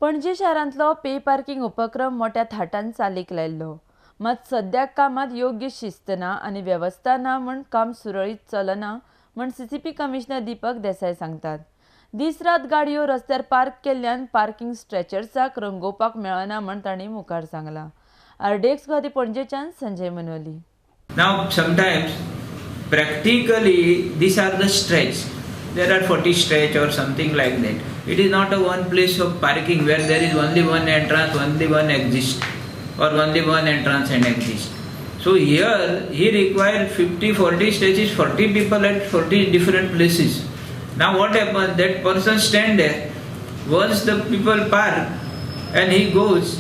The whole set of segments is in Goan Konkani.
पणजी शारांतलो पे पार्किंग उपक्रम मोठ्या थाटान चालीक लायल्लो. मात सद्याक कामात योग्य शिस्त ना आनी वेवस्था ना म्हूण काम सुरळीत चलना म्हूण सीसीपी कमिशनर दीपक देसाय सांगतात. दीस रात गाडयो रस्त्यार पार्क केल्ल्यान पार्किंग स्ट्रेचर्साक रंगोवपाक मेळना म्हूण तांणी मुखार सांगलां. आरडीएक्स खातीर पणजेच्यान Sanjay Manoli. Now, sometimes practically these are the stretch. There are 40 stretch or something like that. It is not a one place of parking where there is only one entrance, only one exit, or only one entrance and exit. So here he required 50, 40 stretches, 40 people at 40 different places. Now what happens? That person stand there. Once the people park and he goes,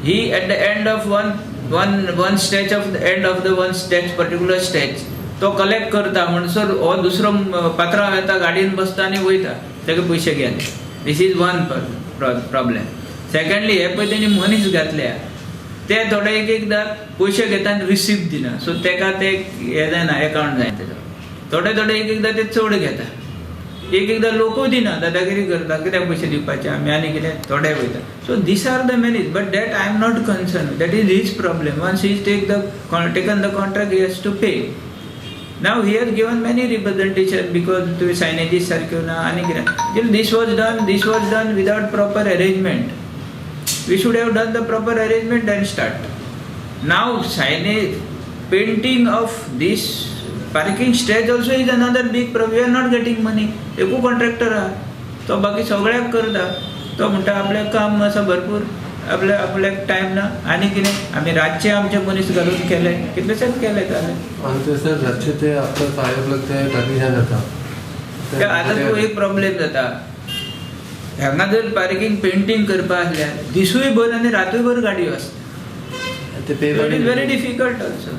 he at the end of one stretch of the end of the one stretch, particular stretch, तो कलेक्ट करता म्हणसर हो दुसरो पात्रांव येता, गाडयेन बसता आनी वयता, तेका पयशे गेले. This is one problem. Secondly, हे पळय तेणी मनीस घातल्या ते थोडे एक एकदां पयशे घेता आनी रिसिप्ट दिना, सो तेका ते हे जायना, एकाउंट जायना तेजो. थोडे थोडे एक एकदां ते चड घेता, एक एकदां लोकूय दिना, दादागिरी करता, कित्याक पयशे दिवपाचे आमी आनी कितें थोडे वयता. So these are the many, but that I am not concern. That is his problem. Once he taken the contract, he has to pay. Now he has given many representation because तुवें सायनेजीस सारक्यो ना आनी कितें. This was done without proper arrangement. We should have done the proper arrangement and start. Now signage, painting of this parking stretch also is another big problem. We are not getting money. एकू कॉन्ट्रॅक्टर आहा, तो बाकी सगळ्याक करता. तो म्हणटा आपल्याक काम आसा भरपूर, आपल्या आपल्याक टायम ना आनी कितें. आमी रातचे आमचे मनीस घालून केले, कितलेशेच केले जाले. आनी ते सर रातचे ते आफ्टर 5 o'clock ते ट्रॅफिक जाम जाता. ते आतां तूं एक प्रॉब्लेम जाता. हांगा जर पार्किंग पेंटींग करपा आसल्यार दिसूय भर आनी रातूय भर गाडयो आसता. ते pay It is very difficult also.